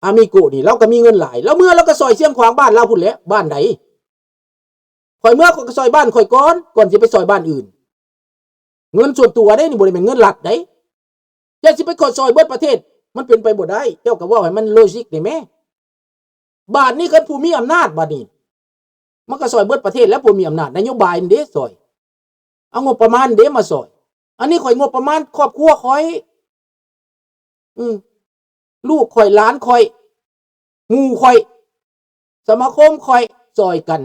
ອາມິໂກະນີ້ ລາວກໍມີເງິນຫຼາຍ ລາວເມືອລາວກໍຊ່ອຍຊຽງຂວາງບ້ານລາວພຸ້ນແຫຼະ ບ້ານໃດ ຂ້ອຍເມືອຂ້ອຍກໍຊ່ອຍບ້ານຂ້ອຍກ່ອນ ກ່ອນຊິໄປຊ່ອຍບ້ານອື່ນ ເງິນສ່ວນຕົວເດ້ນີ້ ບໍ່ໄດ້ແມ່ນເງິນລັດເດ້ ເຈົ້າຊິໄປຂໍຊ່ອຍເບິດປະເທດ ມັນເປັນໄປບໍ່ໄດ້ ເຈົ້າກໍເວົ້າໃຫ້ມັນໂລຈິກແດ່ແມ້ ບາດນີ້ຄັນຜູ້ມີອຳນາດບາດນີ້ ມັນກໍຊ່ອຍເບິດປະເທດແລ້ວ ຜູ້ມີອຳນາດ ນະໂຍບາຍນີ້ເດ້ຊ່ອຍ ເອົາງົບປະມານເດ້ມາຊ່ອຍ ອັນນີ້ຂ້ອຍງົບປະມານຄອບຄົວຂ້ອຍ ອືມ ລູກຂ້ອຍ ຫຼານຂ້ອຍ ໝູ່ຂ້ອຍ ສະມາຄົມຂ້ອຍ ຊ່ອຍກັນ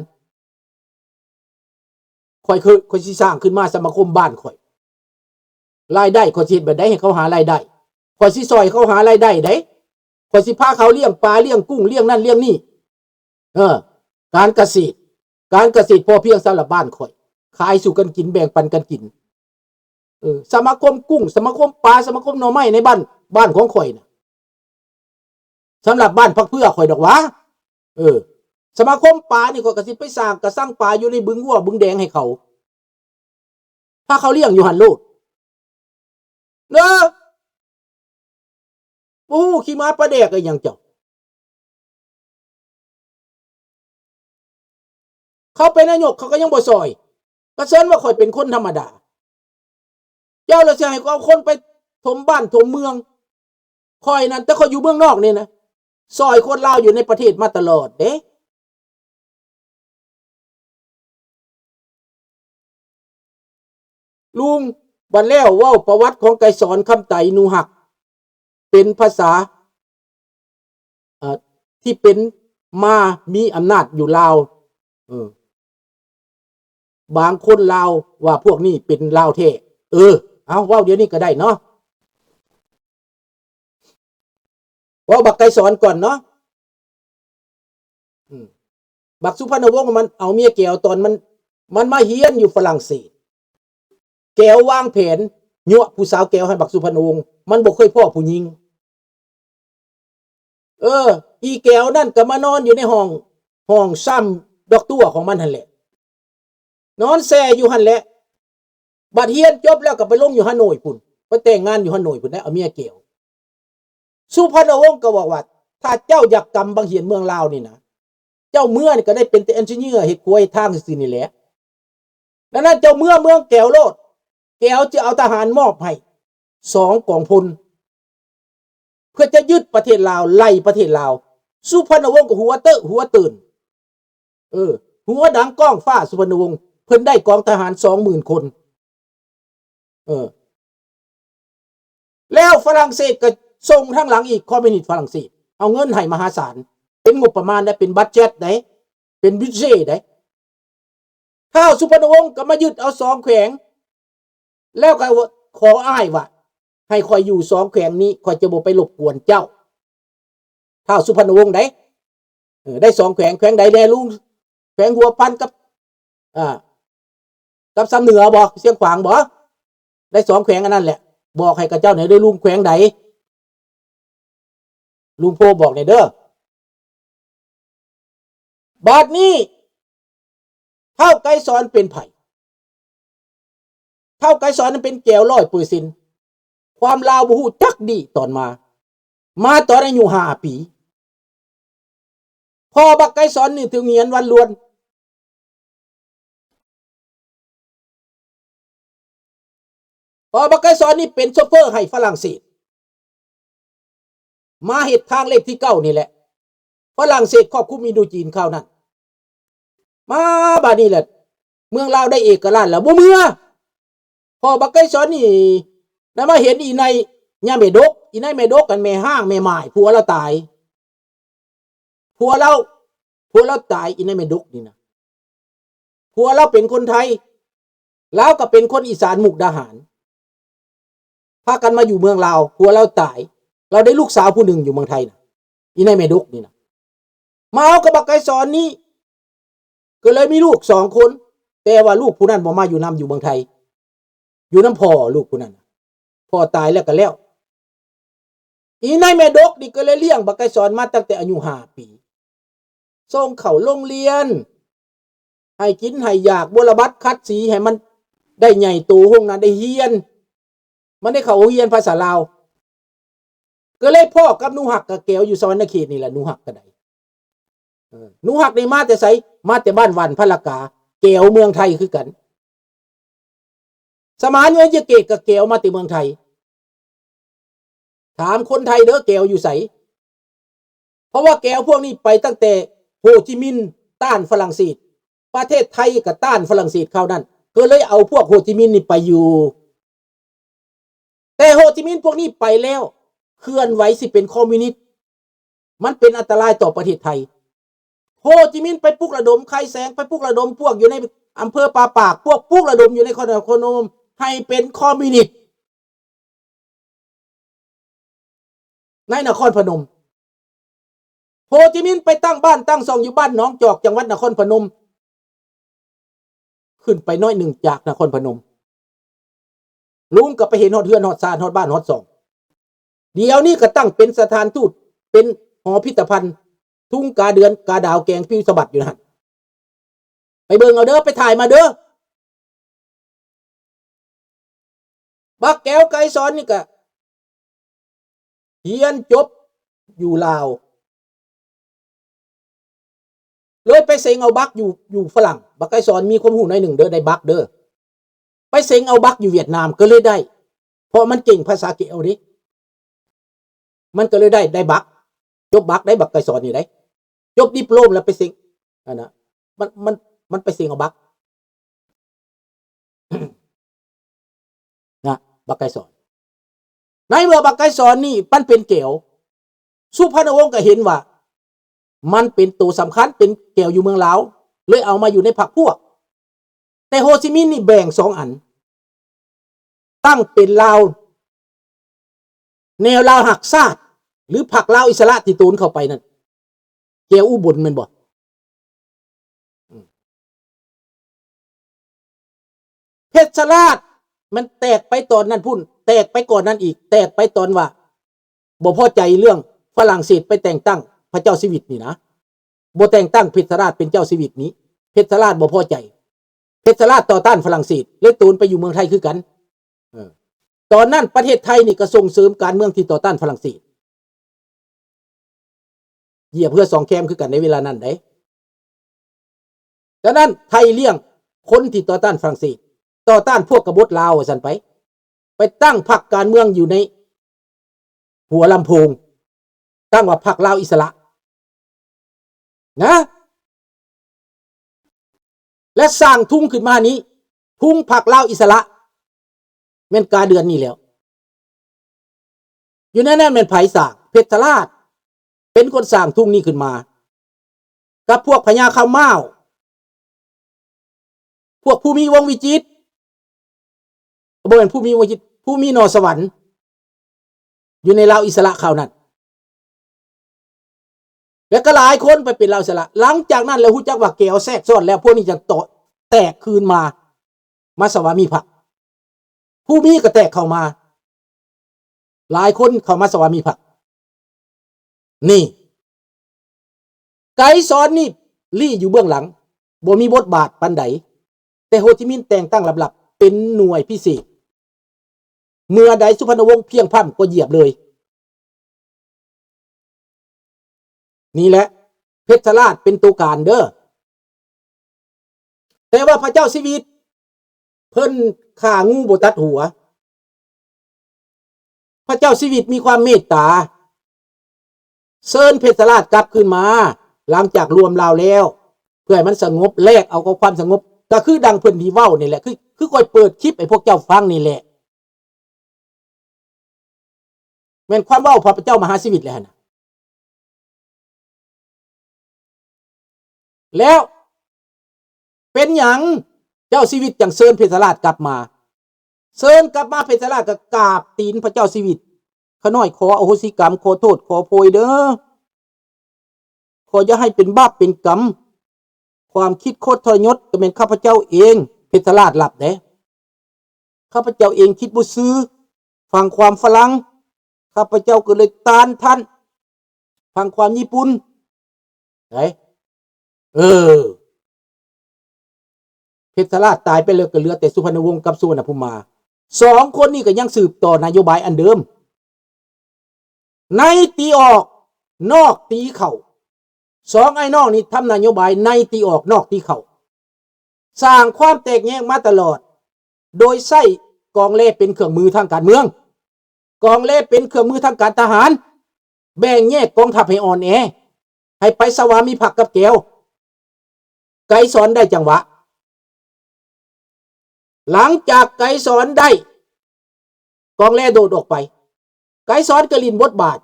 ຂ້ອຍຄື ຂ້ອຍຊິສ້າງຂຶ້ນມາສະມາຄົມບ້ານຂ້ອຍ ລາຍໄດ້ຂ້ອຍຊິເຮັດແບບໃດໃຫ້ເຂົາຫາລາຍໄດ້ ຂ້ອຍຊິຊ່ອຍເຂົາຫາລາຍໄດ້ເດ້ ຂ້ອຍຊິພາເຂົາລ້ຽງປາ ລ້ຽງກຸ້ງ ລ້ຽງນັ້ນລ້ຽງນີ້ ເອີ ການກະເສດ ການກະເສດພໍພຽງສຳລັບບ້ານຂ້ອຍ ຂາຍສູ່ກັນກິນ ແບ່ງປັນກັນກິນ ເອີ ສະມາຄົມກຸ້ງ ສະມາຄົມປາ ສະມາຄົມໜໍ່ໄມ້ໃນບ້ານ ບ້ານຂອງຂ້ອຍນະ ສຳລັບບ້ານພັກເພື່ອຂ້ອຍດອກຫວາ ເອີ ສະມາຄົມປານີ້ ຂ້ອຍກໍຊິໄປສ້າງກະຊັງປາຢູ່ໃນບຶງງົວບຶງແດງໃຫ້ເຂົາ ພາເຂົາລ້ຽງຢູ່ຫັ້ນໂລດ ເດີ ບໍ່ຮູ້ຂີ້ໝາປາແດກອີ່ຫຍັງເຈົ້າ ເຂົາເປັນນາຍົກເຂົາກໍຍັງບໍ່ຊ່ອຍ ປະເຊີນວ່າຂ້ອຍເປັນຄົນທຳມະດາ ເຈົ້າລະຊິໃຫ້ເຂົາເອົາຄົນໄປຖົມບ້ານຖົມເມືອງ ຂ້ອຍນັ້ນ ແຕ່ຂ້ອຍຢູ່ເມືອງນອກນີ້ນະ ຊ່ອຍຄົນລາວຢູ່ໃນປະເທດມາຕະຫຼອດເດ້. ລຸງ ບັດແລ້ວເວົ້າປະຫວັດຂອງໄກສອນ ຄຳໄຕ ໜູຮັກ ເປັນພາສາ ເອີ ທີ່ເປັນມາມີອຳນາດຢູ່ລາວ ເອີ ບາງຄົນລາວວ່າພວກນີ້ເປັນລາວແທ້ ເອີ ເອົາ ເວົ້າດຽວນີ້ກໍໄດ້ເນາະ ເວົ້າບັກໄກສອນກ່ອນເນາະ ອືມ ບັກສຸພັນນະວົງມັນເອົາເມຍແກວຕອນມັນ ມັນມາຮຽນຢູ່ຝຣັ່ງເສດ ແກວວາງແຜນຍົວະຜູ້ສາວແກວໃຫ້ບັກສຸພັນນະວົງ ມັນບໍ່ເຄີຍພໍ້ຜູ້ຍິງ ເອີ ອີແກວນັ້ນກໍມານອນຢູ່ໃນຫ້ອງ ຫ້ອງຊຳດອກຕົວຂອງມັນຫັ້ນແຫຼະ ນອນແຊ່ຢູ່ຫັ້ນແຫຼະ ບັດຮຽນຈົບແລ້ວກໍໄປລົງຢູ່ຮາໂໜຍພຸ້ນ ໄປແຕ່ງງານຢູ່ຮາໂໜຍພຸ້ນໄດ໋ ເອົາເມຍແກວ. ສຸພັນນະວົງກໍບອກວ່າ ຖ້າເຈົ້າຢາກກຳບັງຫຽນເມືອງລາວນີ້ນະ ເຈົ້າເມືອນີ້ກໍໄດ້ເປັນແຕ່ເອັນຈິເນຍ ເຮັດຂົວເຮັດທາງຊື່ໆນີ້ແຫຼະ. ດັ່ງນັ້ນເຈົ້າເມືອເມືອງແກວໂລດ ແກວຈະເອົາທະຫານມອບໃຫ້ສອງກອງພົນ ເພື່ອຈະຍຶດປະເທດລາວ ໄລ່ປະເທດລາວ. ສຸພັນນະວົງກໍຫົວເຕີຫົວເຕີນ ເອີ ຫົວດັງກ້ອງຟ້າ ສຸພັນນະວົງ ເພິ່ນໄດ້ກອງທະຫານສອງໝື່ນຄົນ ເອີ ແລ້ວຝຣັ່ງເສດກໍສົ່ງທາງຫຼັງອີກ ຄອມມິວນິດຝຣັ່ງເສດ ເອົາເງິນໃຫ້ມະຫາສານ ເປັນງົບປະມານໄດ໋ ເປັນບັດເຈັດໄດ໋ ເປັນບັດເຈັດໄດ໋. ທ້າວສຸພັນນະວົງກໍມາຍຶດເອົາສອງແຂວງ ແລ້ວກໍຂໍອ້າຍວ່າ ໃຫ້ຂ້ອຍຢູ່ສອງແຂວງນີ້ ຂ້ອຍຈະບໍ່ໄປລົບກວນເຈົ້າ. ທ້າວສຸພັນນະວົງໄດ໋ ເອີ ໄດ້ສອງແຂວງ ແຂວງໃດແດ່ລຸງ? ແຂວງຫົວພັນກັບ ອ່າ ກັບຊຳເໜືອບໍ? ຊຽງຂວາງບໍ? ໄດ້ສອງແຂວງອັນນັ້ນແຫຼະ ບອກໃຫ້ຂະເຈົ້າແດ່ເດີລຸງ ແຂວງໃດ? ລຸງໂພບອກແດ່ເດີ. ບາດນີ້ ທ້າວໄກສອນເປັນໃຜ? ທ້າວໄກສອນນັ້ນເປັນແກວຮ້ອຍເປີເຊັນ ຄວາມລາວບໍ່ຮູ້ຈັກດີຕອນມາ ມາຕອນອາຍຸຫ້າປີ. ພໍ່ບັກໄກສອນນີ້ຖືກຫງຽນວັນລວນ ພໍ່ບັກໄກສອນນີ້ເປັນໂຊເຟີໃຫ້ຝຣັ່ງເສດ ມາເຮັດທາງເລກທີເກົ້ານີ້ແຫຼະ ຝຣັ່ງເສດຄອບຄຸມອິນໂດຈີນຄາວນັ້ນ. ມາບາດນີ້ແຫຼະ ເມືອງລາວໄດ້ເອກະລາດແລ້ວ ບໍ່ເມືອ. ພໍ່ບັກໄກສອນນີ້ໄດ້ມາເຫັນອີນາຍຍາແມ່ດົກ ອີນາຍແມ່ດົກຫັ້ນແມ່ຮ້າງແມ່ໝ້າຍ ຜົວລາວຕາຍ ຜົວລາວ ຜົວລາວຕາຍ ອີນາຍແມ່ດົກນີ້ນະ ຜົວລາວເປັນຄົນໄທ ລາວກໍເປັນຄົນອີສານມຸກດາຫານ ພາກັນມາຢູ່ເມືອງລາວ ຜົວລາວຕາຍ ລາວໄດ້ລູກສາວຜູ້ໜຶ່ງຢູ່ເມືອງໄທນະ ອີນາຍແມ່ດົກນີ້ນະ ມາເອົາກັບບັກໄກສອນນີ້ ກໍເລີຍມີລູກສອງຄົນ ແຕ່ວ່າລູກຜູ້ນັ້ນບໍ່ມາຢູ່ນຳຢູ່ເມືອງໄທ ຢູ່ນຳພໍ່ລູກຜູ້ນັ້ນນະ ພໍ່ຕາຍແລ້ວກໍແລ້ວ. ອີນາຍແມ່ດົກນີ້ກໍເລີຍລ້ຽງບັກໄກສອນມາຕັ້ງແຕ່ອາຍຸຫ້າປີ ສົ່ງເຂົ້າໂຮງຮຽນ ໃຫ້ກິນໃຫ້ຢາກ ບົວລະບັດຂັດສີ ໃຫ້ມັນໄດ້ໃຫຍ່ໂຕ ໂຮງນັ້ນໄດ້ຮຽນ ມັນໄດ້ເຂົ້າໂຮງຮຽນພາສາລາວ. ກໍເລີຍພໍ້ກັບໜູຮັກກັບແກວຢູ່ສະຫວັນນະເຂດນີ້ແຫຼະ ໜູຮັກກໍໄດ້. ເອີ ໜູຮັກນີ້ມາແຕ່ໃສ? ມາແຕ່ບ້ານຫວັນພະລະກາ ແກວເມືອງໄທຄືກັນ. ສະໝານ ເວຍຍະເກດ ກໍແກວມາແຕ່ເມືອງໄທ. ຖາມຄົນໄທເດີ້ ແກວຢູ່ໃສ? ເພາະວ່າແກວພວກນີ້ໄປຕັ້ງແຕ່ໂຮຈິມິນຕ້ານຝຣັ່ງເສດ, ປະເທດໄທກໍຕ້ານຝຣັ່ງເສດຄາວນັ້ນ, ກໍເລີຍເອົາພວກໂຮຈິມິນນີ້ໄປຢູ່. ແຕ່ໂຮຈິມິນພວກນີ້ໄປແລ້ວ ເຄື່ອນໄຫວຊິເປັນຄອມມິວນິດ, ມັນເປັນອັນຕະລາຍຕໍ່ປະເທດໄທ. ໂຮຈິມິນໄປປຸກລະດົມໄຄແສງ, ໄປປຸກລະດົມພວກຢູ່ໃນອຳເພີປ່າປາກ, ພວກປຸກລະດົມຢູ່ໃນນະຄອນພະນົມໃຫ້ເປັນຄອມມິວນິດ ໃນນະຄອນພະນົມ. ໂຮຈິມິນໄປຕັ້ງບ້ານຕັ້ງຊ່ອງຢູ່ບ້ານໜອງຈອກ ຈັງຫວັດນະຄອນພະນົມ, ຂຶ້ນໄປໜ້ອຍໜຶ່ງຈາກນະຄອນພະນົມ, ລຸງກໍໄປເຫັນຮອດເຮືອນຮອດຊານ ຮອດບ້ານຮອດຊ່ອງ. ດຽວນີ້ກໍຕັ້ງເປັນສະຖານທູດ, ເປັນຫໍພິພິທະພັນ, ທຸງກາເດືອນກາດາວແກງປິວສະບັດຢູ່ຫັ້ນ. ໄປເບິ່ງເອົາເດີ້, ໄປຖ່າຍມາເດີ້. ບັກແກວໄກສອນນີ້ກະຮຽນຈົບຢູ່ລາວ, ເລີຍໄປເສັງເອົາບັກຢູ່ ຢູ່ຝຣັ່ງ. ບັກໄກສອນມີຄວາມຮູ້ໜ້ອຍໜຶ່ງເດີ້, ໄດ້ບັກເດີ້. ໄປເສັງເອົາບັກຢູ່ຫວຽດນາມກໍເລີຍໄດ້, ເພາະມັນເກັ່ງພາສາແກວເດ້. ມັນກໍເລີຍໄດ້ ໄດ້ບັກ, ຈົບບັກໄດ້ ບັກໄກສອນນີ້ໄດ້. ຈົບດິບໂລມແລ້ວໄປເສັງ ອັນນະ ມັນ ມັນ ມັນໄປເສັງເອົາບັກ ນະ ບັກໄກສອນ. ໃນເມື່ອບັກໄກສອນນີ້ມັນເປັນແກວ, ສຸພັນນະວົງກໍເຫັນວ່າມັນເປັນໂຕສຳຄັນ, ເປັນແກວຢູ່ເມືອງລາວ, ເລີຍເອົາມາຢູ່ໃນພັກພວກ. ແຕ່ໂຮຈິມິນນີ້ແບ່ງສອງອັນ, ຕັ້ງເປັນລາວ ແນວລາວຮັກຊາດ ຫຼື ພັກລາວອິດສະຫຼະທີ່ໂຕນເຂົ້າໄປນັ້ນ ແກວອຸບົນແມ່ນບໍ່? ອືມ ເພັດສະລາດມັນແຕກໄປຕອນນັ້ນພຸ້ນ, ແຕກໄປກ່ອນນັ້ນອີກ, ແຕກໄປຕອນວ່າບໍ່ພໍໃຈເລື່ອງຝຣັ່ງເສດໄປແຕ່ງຕັ້ງພະເຈົ້າຊີວິດນີ້ນະ, ບໍ່ແຕ່ງຕັ້ງເພັດສະລາດເປັນເຈົ້າຊີວິດນີ້, ເພັດສະລາດບໍ່ພໍໃຈ. ເພັດສະລາດຕໍ່ຕ້ານຝຣັ່ງເສດ ເລີຍໂຕນໄປຢູ່ເມືອງໄທຄືກັນ. ເອີ ຕອນນັ້ນປະເທດໄທນີ້ກໍສົ່ງເສີມການເມືອງທີ່ຕໍ່ຕ້ານຝຣັ່ງເສດ, ຢຽບເຮືອສອງແຄມຄືກັນໃນເວລານັ້ນໃດ໋. ສະນັ້ນໄທລ້ຽງຄົນທີ່ຕໍ່ຕ້ານຝຣັ່ງເສດ, ຕໍ່ຕ້ານພວກກະບົດລາວວ່າຊັ້ນໄປ, ໄປຕັ້ງພັກການເມືອງຢູ່ໃນຫົວລຳໂພງ, ຕັ້ງວ່າພັກລາວອິດສະຫຼະນະ. ແລະ ສ້າງທຸງຂຶ້ນມານີ້, ທຸງພັກລາວອິດສະຫຼະ ແມ່ນກາເດືອນນີ້ແລ້ວ. ຢູ່ໃນນັ້ນແມ່ນໃຜສ້າງ? ເພັດສະລາດເປັນຄົນສ້າງທຸງນີ້ຂຶ້ນມາ ກັບພວກພະຍາຄຳມ້າວ, ພວກພູມີ ວົງວິຈິດ, ບໍ່ແມ່ນພູມີ ວົງວິຈິດ, ພູມີ ໜໍ່ສະຫວັນ ຢູ່ໃນລາວອິດສະຫຼະຄາວນັ້ນ. ແລະກໍຫຼາຍຄົນໄປເປັນລາວອິດສະຫຼະ. ຫຼັງຈາກນັ້ນແລ້ວຮູ້ຈັກວ່າແກວແຊກຊ້ອນແລ້ວ, ພວກນີ້ຈັ່ງໂຕະແຕກຄືນມາ, ມາສະວາມີພັກ. ພູມີກໍແຕກເຂົ້າມາ, ຫຼາຍຄົນເຂົ້າມາສະວາມີພັກ. ນີ້ ໄກສອນນີ້ລີ້ຢູ່ເບື້ອງຫຼັງ, ບໍ່ມີບົດບາດປານໃດ, ແຕ່ໂຮຈິມິນແຕ່ງຕັ້ງລັບໆ ເປັນໜ່ວຍພິເສດ. ເມື່ອໃດສຸພັນນະວົງພຽງພ້ຳກໍຢຽບເລີຍ. ນີ້ແຫຼະ ເພັດສະລາດເປັນໂຕການເດີ້. ແຕ່ວ່າພະເຈົ້າຊີວິດ ເພິ່ນຂ້າງູບໍ່ຕັດຫົວ. ພະເຈົ້າຊີວິດມີຄວາມເມດຕາ, ເຊີນເພັດສະລາດກັບຄືນມາ ຫຼັງຈາກລວມລາວແລ້ວ ເພື່ອໃຫ້ມັນສະຫງົບ, ແລກເອົາກັບຄວາມສະຫງົບ. ກໍຄືດັ່ງເພິ່ນທີ່ເວົ້ານີ້ແຫຼະ, ຄື ຄືຂ້ອຍເປີດຄລິບໃຫ້ພວກເຈົ້າຟັງນີ້ແຫຼະ. ແມ່ນຄວາມເວົ້າພະເຈົ້າມະຫາຊີວິດແຫຼະຫັ້ນນະ. ແລ້ວເປັນຫຍັງເຈົ້າຊີວິດຈັ່ງເຊີນເພັດສະລາດກັບມາ? ເຊີນກັບມາ ເພັດສະລາດກໍກາບຕີນພະເຈົ້າຊີວິດ. ຂ້ານ້ອຍຂໍອະໂຫສິກຳ, ຂໍໂທດ, ຂໍໂພຍເດີ້. ຂໍຢ່າໃຫ້ເປັນບາບເປັນກຳ. ຄວາມຄິດໂຄດທໍລະຍົດກໍແມ່ນຂ້າພະເຈົ້າເອງ. ເພັດສະລາດຮັບເດ້. ຂ້າພະເຈົ້າເອງຄິດບໍ່ຊື່, ຟັງຄວາມຝຣັ່ງ, ຂ້າພະເຈົ້າກໍເລີຍຕ້ານທ່ານ, ຟັງຄວາມຍີ່ປຸ່ນ. ໄດ້ ເອີ ເພັດສະລາດຕາຍໄປແລ້ວ ກໍເຫຼືອແຕ່ສຸພັນນະວົງກັບສຸວັນນະພູມາ. ສອງຄົນນີ້ກໍຍັງສືບຕໍ່ນະໂຍບາຍອັນເດີມ. ໃນຕີອອກ ນອກຕີເຂົ້າ. ສອງອ້າຍນ້ອງນີ້ທຳນະໂຍບາຍໃນຕີອອກ ນອກຕີເຂົ້າ. ສ້າງຄວາມແຕກແຍກມາຕະຫຼອດ ໂດຍໃຊ້ກອງແລເປັນເຄື່ອງມືທາງການເມືອງ, ກອງແລເປັນເຄື່ອງມືທາງການທະຫານ, ແບ່ງແຍກກອງທັບໃຫ້ອ່ອນແອ, ໃຫ້ໄປສະຫວາມິພັກກັບແກວ. ໄກສອນໄດ້ຈັງຫວະ. ຫຼັງຈາກໄກສອນໄດ້ ກອງແລໂດດອອກໄປ, ໄກສອນກໍຫຼິ້ນບົດບາດ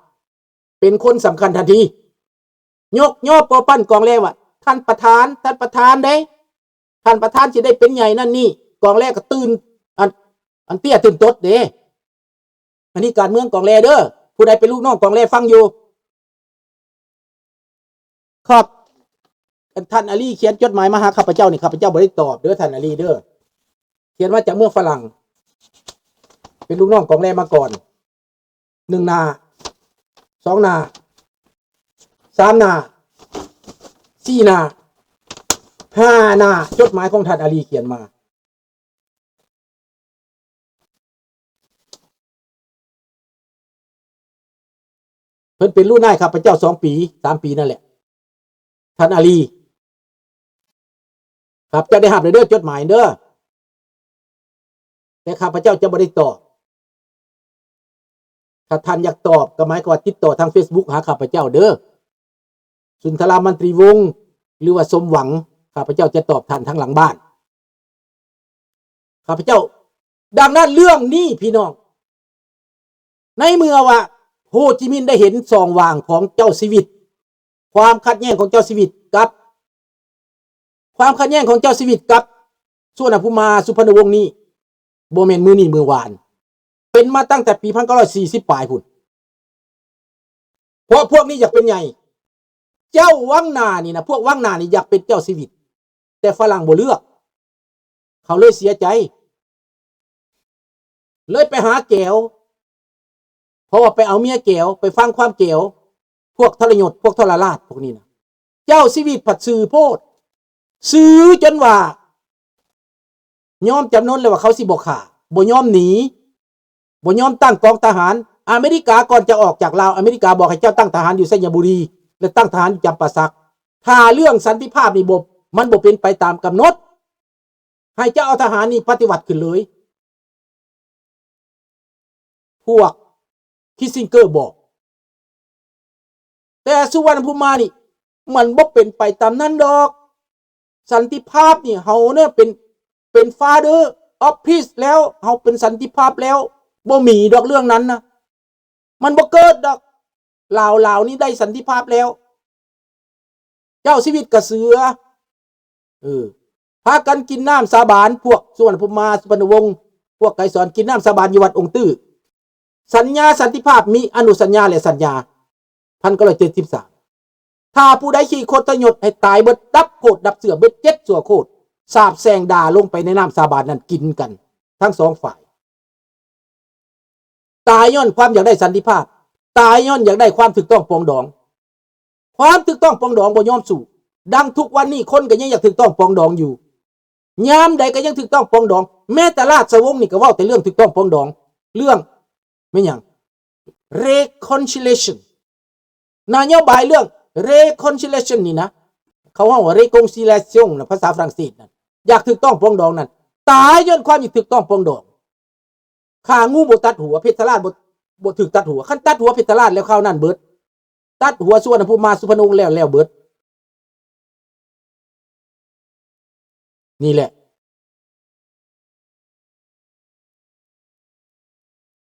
ເປັນຄົນສຳຄັນທັນທີ, ຍົກຍໍປໍວປັ້ນກອງແລວ່າ ທ່ານປະທານ, ທ່ານປະທານເດ້, ທ່ານປະທານຊິໄດ້ເປັນໃຫຍ່ນັ້ນນີ້. ກອງແລກໍຕື່ນ ອັນ ອັນເຕ້ຍຕື່ນຕົດເດ້. ອັນນີ້ການເມືອງກອງແລເດີ, ຜູ້ໃດເປັນລູກນ້ອງກອງແລຟັງຢູ່. ຂອບ ອັນທ່ານອາລີຂຽນຈົດໝາຍມາຫາຂ້າພະເຈົ້ານີ້ ຂ້າພະເຈົ້າບໍ່ໄດ້ຕອບເດີທ່ານອາລີເດີ. ຂຽນມາຈາກເມືອງຝຣັ່ງ, ເປັນລູກນ້ອງກອງແລມາກ່ອນ. ໜຶ່ງໜ້າ, ສອງໜ້າ, ສາມໜ້າ, ສີ່ໜ້າ, ຫ້າໜ້າ, ຈົດໝາຍຂອງທ່ານອາລີຂຽນມາ. ເພິ່ນເປັນລູກນາຍຂ້າພະເຈົ້າສອງປີ ສາມປີນັ້ນແຫຼະ ທ່ານອາລີ. ຂ້າພະເຈົ້າໄດ້ຮັບແລ້ວເດີ ຈົດໝາຍເດີ, ແຕ່ຂ້າພະເຈົ້າຈະບໍ່ໄດ້ຕອບ. ຖ້າທ່ານຢາກຕອບ ກໍໝາຍຄວາມວ່າຕິດຕໍ່ທາງເຟສບຸກຫາຂ້າພະເຈົ້າເດີ, ສຸນທະລາ ມັນຕຣີວົງ ຫຼືວ່າ ສົມຫວັງ, ຂ້າພະເຈົ້າຈະຕອບທ່ານທາງຫຼັງບ້ານ. ຂ້າພະເຈົ້າ, ດັ່ງນັ້ນເລື່ອງນີ້ພີ່ນ້ອງ, ໃນເມື່ອວ່າໂຮຈິມິນໄດ້ເຫັນຊ່ອງວ່າງຂອງເຈົ້າຊີວິດ, ຄວາມຂັດແຍ່ງຂອງເຈົ້າຊີວິດກັບ ຄວາມຂັດແຍ່ງຂອງເຈົ້າຊີວິດກັບສຸວັນນະພູມາ ສຸພັນນະວົງນີ້ ບໍ່ແມ່ນມື້ນີ້ມື້ວານ, ເປັນມາຕັ້ງແຕ່ປີພັນເກົ້າຮ້ອຍສີ່ສິບປາຍພຸ້ນ. ເພາະພວກນີ້ຢາກເປັນໃຫຍ່. ເຈົ້າວັງໜ້ານີ້ນະ, ພວກວັງໜ້ານີ້ຢາກເປັນເຈົ້າຊີວິດ, ແຕ່ຝຣັ່ງບໍ່ເລືອກ, ເຂົາເລີຍເສຍໃຈ, ເລີຍໄປຫາແກວ, ເພາະວ່າໄປເອົາເມຍແກວ, ໄປຟັງຄວາມແກວ, ພວກທໍລະຍົດ, ພວກທໍລະລາດພວກນີ້ນະ. ເຈົ້າຊີວິດພັດຊື່ໂພດ, ຊື່ຈົນວ່າຍອມຈຳນົນແລ້ວວ່າເຂົາຊິບໍ່ຂ້າ, ບໍ່ຍອມໜີ, ບໍ່ຍອມຕັ້ງກອງທະຫານ. ອາເມລິກາກ່ອນຈະອອກຈາກລາວ, ອາເມລິກາບອກໃຫ້ເຈົ້າຕັ້ງທະຫານຢູ່ໄຊຍະບູລີ ແລະ ຕັ້ງທະຫານຢູ່ຈຳປາສັກ. ຖ້າເລື່ອງສັນຕິພາບນີ້ບໍ່, ມັນບໍ່ເປັນໄປຕາມກຳນົດ, ໃຫ້ເຈົ້າເອົາທະຫານນີ້ປະຕິວັດຂຶ້ນເລີຍ. ພວກຄິດຊິງເກີບອກ. ແຕ່ສຸວັນນະພູມານີ້ ມັນບໍ່ເປັນໄປຕາມນັ້ນດອກ. ສັນຕິພາບນີ້ ເຮົາເນາະເປັນ, ເປັນ father of peace ແລ້ວ, ເຮົາເປັນສັນຕິພາບແລ້ວ, ບໍ່ມີດອກເລື່ອງນັ້ນນະ, ມັນບໍ່ເກີດດອກ. ລາວ, ລາວນີ້ໄດ້ສັນຕິພາບແລ້ວ. ເຈົ້າຊີວິດກະເສືອ ເອີ ພາກັນກິນນ້ຳສາບານ, ພວກສຸວັນນະພູມາ ສຸພັນນະວົງ ພວກໄກສອນ ກິນນ້ຳສາບານຢູ່ວັດອົງຕື້. ສັນຍາສັນຕິພາບ ມີອະນຸສັນຍາ ແລະ ສັນຍາ ພັນເກົ້າຮ້ອຍເຈັດສິບສາມ. ຖ້າຜູ້ໃດຂີ້ຄົດທະຍົດ ໃຫ້ຕາຍເບິດ, ດັບໂຄດດັບເຊື້ອເບິດເຈັດຊົ່ວໂຄດ, ສາບແຊ່ງດ່າລົງໄປໃນນ້ຳສາບານນັ້ນ ກິນກັນທັງສອງຝ່າຍ. ຕາຍຍ້ອນຄວາມຢາກໄດ້ສັນຕິພາບ, ຕາຍຍ້ອນຢາກໄດ້ຄວາມຖືກຕ້ອງປອງດອງ. ຄວາມຖືກຕ້ອງປອງດອງບໍ່ຍອມສູ້. ດັ່ງທຸກວັນນີ້ຄົນກໍຍັງຢາກຖືກຕ້ອງປອງດອງຢູ່. ຍາມໃດກໍຍັງຖືກຕ້ອງປອງດອງ. ແມ້ແຕ່ລາຊະວົງນີ້ກໍເວົ້າແຕ່ເລື່ອງຖືກຕ້ອງປອງດອງ. ເລື່ອງແມ່ນຫຍັງ? Reconciliation. ນະໂຍບາຍເລື່ອງ reconciliation ນີ້ນະ, ເຂົາເວົ້າວ່າ réconciliation ນະ ພາສາຝຣັ່ງເສດນັ້ນ, ຢາກຖືກຕ້ອງປອງດອງນັ້ນ, ຕາຍຍ້ອນຄວາມຢາກຖືກຕ້ອງປອງດອງ. ຂ້າງູບໍ່ຕັດຫົວ, ເພັດຊະລາດບໍ່, ບໍ່ຖືກຕັດຫົວ. ຄັນຕັດຫົວເພັດຊະລາດແລ້ວ ຄາວນັ້ນເບິດ. ຕັດຫົວສຸວັນນະພູມາ ສຸພັນນະວົງ ແລ້ວ, ແລ້ວເບິດ. ນີ້ແຫຼະ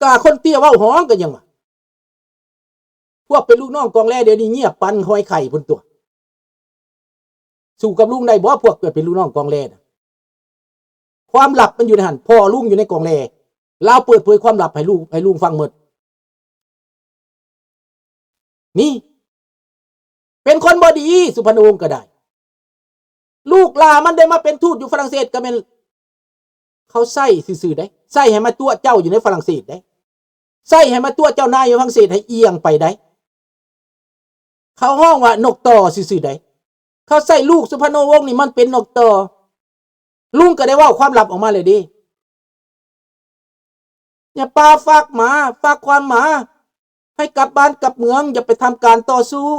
ກະຄົນເຕ້ຍເວົ້າຫ້ອງກໍຍັງວ່າ ພວກເປັນລູກນ້ອງກອງແລດຽວນີ້ງຽບປານຫອຍໄຂ່ພຸ້ນຕົວະ. ສູ້ກັບລຸງໄດ້ບໍ່ ພວກເກີດເປັນລູກນ້ອງກອງແລນະ? ຄວາມລັບມັນຢູ່ໃນຫັ້ນ, ພໍ່ລຸງຢູ່ໃນກອງແລ, ລາວເປີດເຜີຍຄວາມລັບໃຫ້ລູກ, ໃຫ້ລຸງຟັງໝົດ. ນີ້ ເປັນຄົນບໍ່ດີ ສຸພັນນະວົງກໍໄດ້. ລູກຫຼານມັນໄດ້ມາເປັນທູດຢູ່ຝຣັ່ງເສດກໍແມ່ນເຂົາໃຊ້ຊື່ໆໃດ໋, ໃຊ້ໃຫ້ມາຕົວະເຈົ້າຢູ່ໃນຝຣັ່ງເສດໃດ໋, ໃຊ້ໃຫ້ມາຕົວະເຈົ້ານາຍຢູ່ຝຣັ່ງເສດໃຫ້ອ່ຽງໄປໃດ໋. ເຂົາຮ້ອງວ່ານົກຕໍ່ຊື່ໆໃດ໋. ເຂົາໃຊ້ລູກສຸພັນນະວົງນີ້ມັນເປັນນົກຕໍ່. ລຸງກໍໄດ້ເວົ້າຄວາມລັບອອກມາແລ້ວເດ້. ຢ່າປາຝາກໝາ, ຝາກຄວາມໝາ. ໃຫ້ກັບບ້ານກັບເມືອງ, ຢ່າໄປທຳການຕໍ່ສູ້.